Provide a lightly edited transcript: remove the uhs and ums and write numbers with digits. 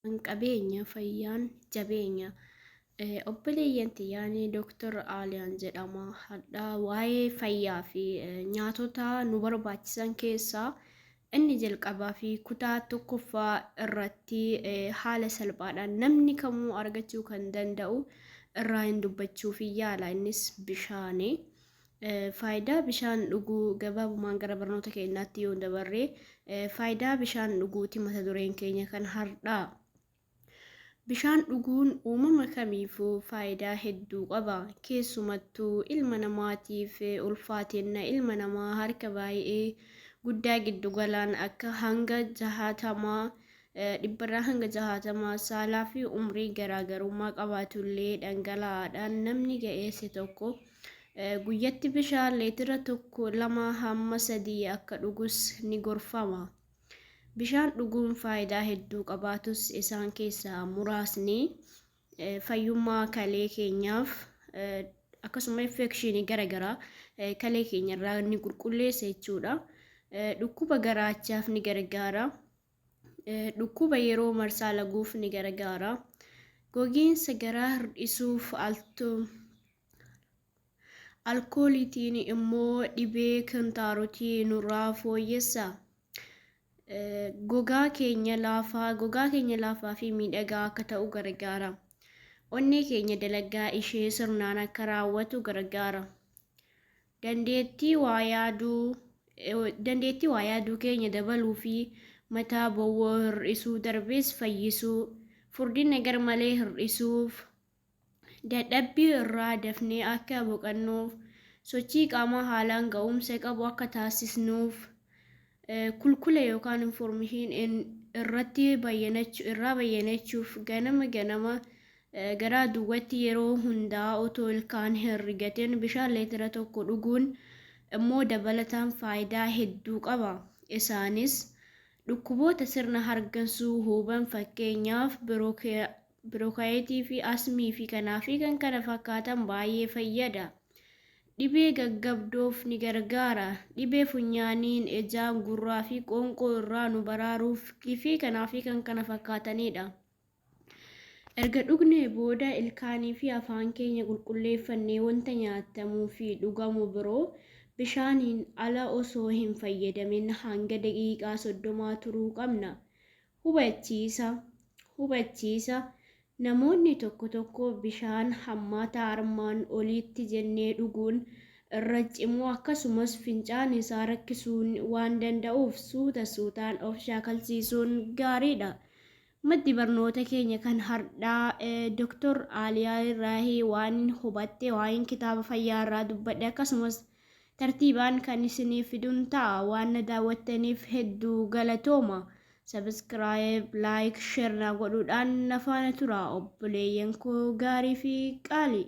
Qabeenya fayyaan jabeenya. Obboleeyyan tiyya ani Dooktar Aaliyaan jedhama. Hadha waa'ee fayyaa fi nyaatota nu barbaachisan keessaa inni jalqabaa fi kutaa tokkoffaa irratti haala salphaadhaan namni kamuu argachuu kan danda'u irraa hin dubbachuuf yaala. Innis bishaani. Faayidaa bishaan dhuguu gabaabumaan gara barnoota keenyaatti yoo dabarre, faayidaa bishaan dhuguuti mata dureen keenya kan har'aa. Bishaan dhuguun uumama kamiifuu faayidaa hedduu qaba. Keessumattuu ilma namaatiif ulfaatinna ilma namaa harka baay'ee guddaa giddu galaan akka hanga jahaatamaa dhibbarraa hanga jahaatamaa saalaa fi umrii garaagarummaa qabaatullee dhangala'aadhaan namni ga'eessi tokko guyyatti bishaan leetira 1, 2 hamma 3 akka dhugus ni gorfama. Bishaan dhuguun faayidaa hedduu qabaatus isaan keessaa muraasni fayyummaa kalee keenyaaf, akkasuma infekshinii garaagaraa kalee keenyarraa ni qulqulleessa jechuudha. Dhukkuba garaachaaf ni gargaara. Dhukkuba yeroo marsaa laguuf ni gargaara. Gogiinsa garaa hir'isuuf, alkooliitiin immoo dhibee kintaarotii nurraa fooyyessa. Gogaa keenya laafaa fi miidhagaa akka ta'u gargaara. Onnee keenya dalagaa ishee sirnaan akka raawwatu gargaara. Dandeettii waa yaaduu keenya dabaluu fi mataa bowwoo hir'isuu darbees fayyisuu, furdina garmalee hir'isuuf, dadhabbii irraa dafnee akka boqannuuf, sochii qaamaa haalaan ga'umsa qabu akka taasisnuuf, kulkula yookaan information irratti irraa bayyanachuuf, ganama ganama garaa duwwaatti yeroo hundaa otoo ilkaan hin rigatin bishaan leetira 1 dhuguun immoo dabalataan faayidaa hedduu qaba. Isaanis dhukkuboota sirna hargansuu huban, fakkeenyaaf biroonkaayitii fi asmii fi kanaa fi kan kana fakkaatan baay'ee fayyada. Dhibee gaggabdoof ni gargaara. Dhibee funyaaniin, ijaan, gurraa fi qoonqoo irraa nu baraaruuf fi kanaa fi kan kana fakkaatanidha. Erga dhugnee booda ilkaanii fi afaan keenya qulqulleeffannee wanta nyaatamuu fi dhugamu biroo bishaaniin ala osoo hin fayyadamin hanga daqiiqaa 30 turuu qabna. Hubachiisa: namoonni tokko tokko bishaan hammaataa armaan oliitti jennee dhuguun irra cimuu, akkasumas fincaan isaa rakkisuu waan danda'uuf suuta suutaan of shaakalsiisuun gaariidha. Maddi barnoota keenya kan har'aa Dooktar Aaliyaa Irraahii waan hubatte waa'een kitaaba fayyaa irraa dubbadhe akkasumas tartiibaan kan isiniif fiduun ta'a. Waan na daawwattaniif hedduu galatooma. Subscribe, like, share naa godhuudhaan na faana tura, obboleeyyan koo gaarii fi qaalii.